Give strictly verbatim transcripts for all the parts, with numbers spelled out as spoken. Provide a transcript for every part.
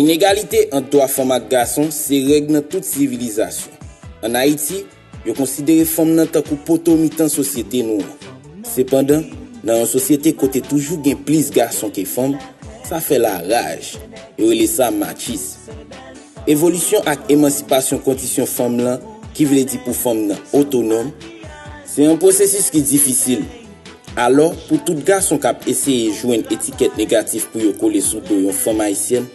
Inegalite ant dwa fanm ak gason se règ nan tout sivilizasyon. Ann Ayiti, yo konsidere fanm nan tankou poto mitan sosyete nou an. Sepandan, nan yon sosyete kote toujou gen plis gason ke fanm, sa fè laraj. Yo rele sa machism. Evolisyon ak emansipasyon kondisyon fanm lan, ki vle di pou fanm nan otonòm, se yon pwosesis ki difisil. Alò, pou tout gason k ap eseye jwenn etikèt negatif pou yo kole sou do yon fanm ayisyèn,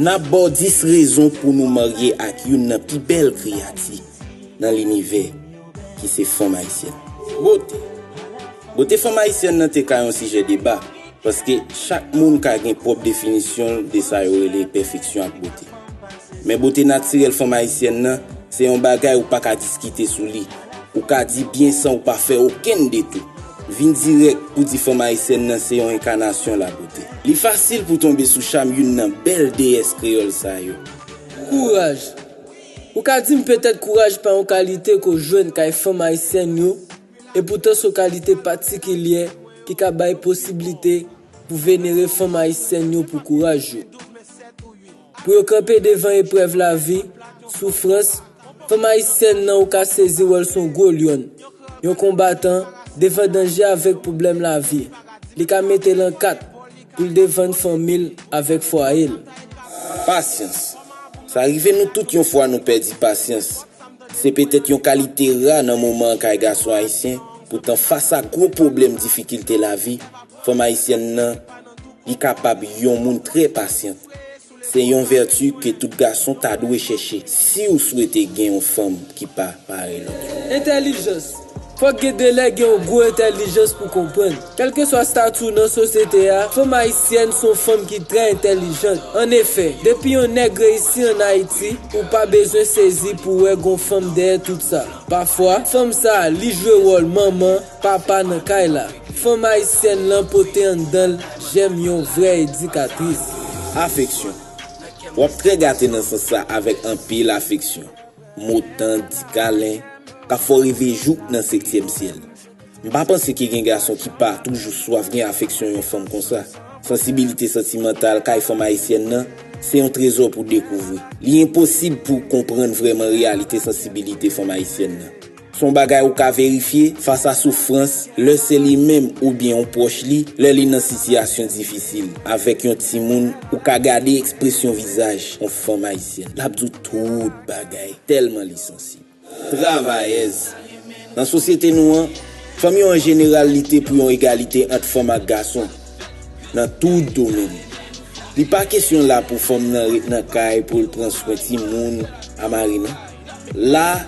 n ap ba w dis rezon pou nou marye ak youn nan pi bèl kreyati nan linivè, ki se fanm ayisyèn. Bote. Bote fanm ayisyèn nan te ka yon sijè deba, paske chak moun ka gen pwòp definisyon l de sa yo rele pèfeksyon ak bote. Men bote natirèl fanm ayisyèn nan, se yon bagay ou pa ka diskite sou li. Ou ka di byen san ou pa fè okenn detou. Vin dirèk pou di fanm ayisyèn nan se yon enkanasyon labote. Li fasil pou tonbe sou cham youn nan bèl deyès kreyòl sa yo. Kouraj. Ou ka di m petèt kouraj pa yon kalite ke w jwenn kay fanm ayisyèn yo, epoutan se yon kalite patikilyè ki ka bay posiblite pou venere fanm ayisyèn yo pou kouraj yo. Pou yo kanpe devan eprèv lavi, soufrans, fanm ayisyèn nan ou ka sezi wè l se yon gwo lyòn, yon konbatan devan danje avèk pwoblèm lavi. Li ka mete l an kat pou l defann fanmi l avèk fwaye l. Pasyans. Sa rive nou tout yon fwa nou pèdi pasyans. Se petèt yon kalite ra nan moman an kay gason ayisyen, poutan fas a gwo pwoblèm difikilte lavi, fanm ayisyèn nan, li kapab yon moun trè pasyant. Se yon vèti ke tout gason ta dwe chèche si w swete gen yon fanm ki pa parèy lòt yo. Entèlijans. Fòk gen de lè gen yon gwo entèlijans pou konprann. Kèlkeswa stati w nan sosyete a, fanm ayisyèn se yon fanm ki trè entèlijant. Annefè, depi yon nèg reyisi ann Ayiti, ou pa bezwen sezi pou wè gon fanm dèyè tout sa. Pafwa, fanm sa a, li jwe wòl manman, papa nan kay la. Fanm ayisyèn lan pote anndan l jèm yon vrè edikatris. Afeksyon. W ap trè gate nan sans sa avèk anpil afeksyon. Mo tann, ti kalen, k ap fè w reve jouk nan setyèm syèl. M pa panse ke gen gason ki pa toujou swaf gen afeksyon yon fanm konsa. Sansibilite santimantal kay fanm ayisyèn nan se yon trezò pou dekouvri. Li enposib pou w konprann vrèman reyalite sansibilite fanm ayisyèn nan. Se yon bagay ou ka verifye fas a soufrans, lè se li menm oubyen yon pwòch li, lè li nan sitiyasyon difisil. Avèk yon timoun, ou ka gade ekspresyon vizaj yon fanm ayisyèn. L ap di w tout bagay, tèlman li sansib. Travayèz. Nan sosyete nou an, fanm yo an jeneral lite pou yon egalite ant fanm ak gason nan tout domèn. Li pa kesyon la pou fanm nan ret nan kay pou l pran swen timoun a mari, non. La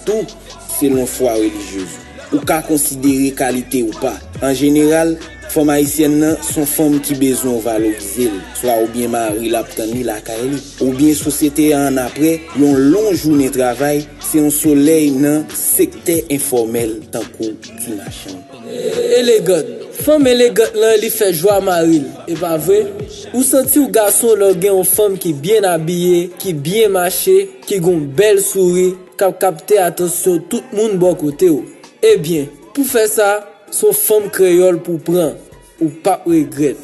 tou, selon fwa relijyez ou, ou ka konsidere kalite ou pa. An jeneral, fanm ayisyèn nan se yon fanm ki bezwen w valorize l, swa oubyen mari l ap tann li lakay li, oubyen sosyete a annapre yon long jounen travay, se yon solèy nan sektè enfòmèl tankou ti machann. Elegant. Fanm elegant lan li fè jwa mari l, e pa vre? Ou santi w gason lè w gen yon fanm ki byen abiye, ki byen mache, ki gon bèl souri, k ap kapte atansyon tout moun bò kote w. Ebyen, pou fè sa, se yon fanm kreyòl pou w pran, ou p ap regrèt.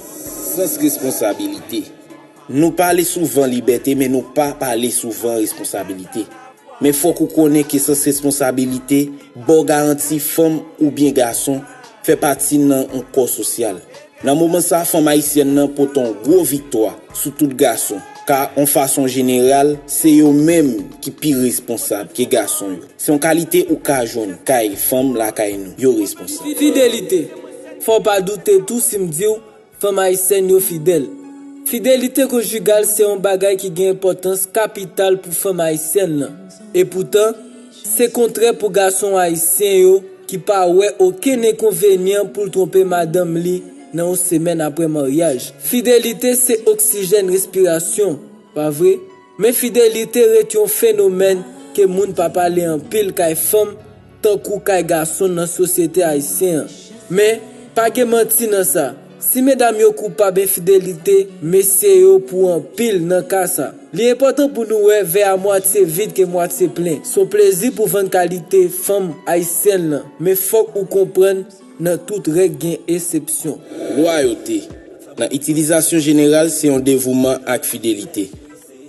Sans responsabilite. Nou pale souvan libète, men nou pa pale souvan responsabilite. Men fòk ou konnen ke sans responsabilite ba w garanti fanm oubyen gason fè pati nan yon kò sosyal. Nan moman sa, fanm ayisyèn nan pote yon gwo viktwa sou tout gason, ka yon fason jeneral, se yo menm ki pi responsab ke gason yo. Se yon kalite ou ka jwenn kay fanm lakay nou, yo responsab. Fidelite. Fò w pa doute tou si m di w, fanm ayisyèn yo fidèl. Fidelite konjigal se yon bagay ki gen enpòtans kapital pou fanm ayisyèn lan. Epoutan, se kontrè pou gason ayisyen yo ki pa wè okenn enkonvenyan pou l twonpe madanm li nan yon semèn apre maryaj. Fidelite se oksijèn respirasyon, pa vre? Men fidelite ret yon fenomèn ke moun pa pale anpil kay fanm tankou kay gason nan sosyete ayisyen an. Men, pa gen manti nan sa. Si medam yo koupab enfidelite, mesye yo pou anpil nan ka sa. Li enpòtan pou nou wè vè a mwatye vid ke mwatye plen. Se yon plezi pou vann kalite fanm ayisyèn lan, men fòk ou konprann nan tout règ gen eksepsyon. Lwayote. Nan itilizasyon jeneral, se yon devouman ak fidelite.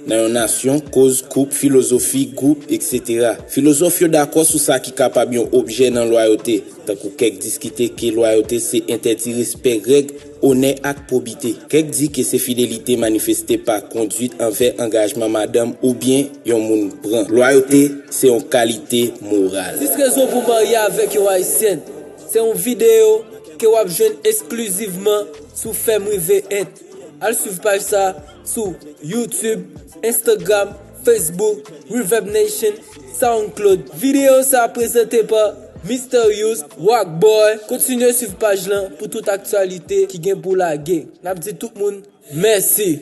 Nan yon nasyon, koz, koup, filozofi, gwoup, etsetera. Filozòf yo dakò sou sa ki kapab yon objè nan lwayote, tankou kèk diskite ke lwayote se entèdi respè règ, onè ak pwobite. Kèk di ke se fidelite manifeste pa kondwit anvè angajman madanm oubyen yon moun pran. Lwayote se yon kalite moral. Sis rezon pou marye avèk yon Ayisyèn. Se yon videyo ke w ap jwenn eksklizivman sou Fè M Rive Ent. Al swiv paj sa sou YouTube, Instagram, Facebook, Reverb Nation, SoundCloud. Videyo sa prezante pa Misterious Rockboy. Kontinye swiv paj lan pou tout aktyalite ki gen pou lage. N ap di tout moun mèsi.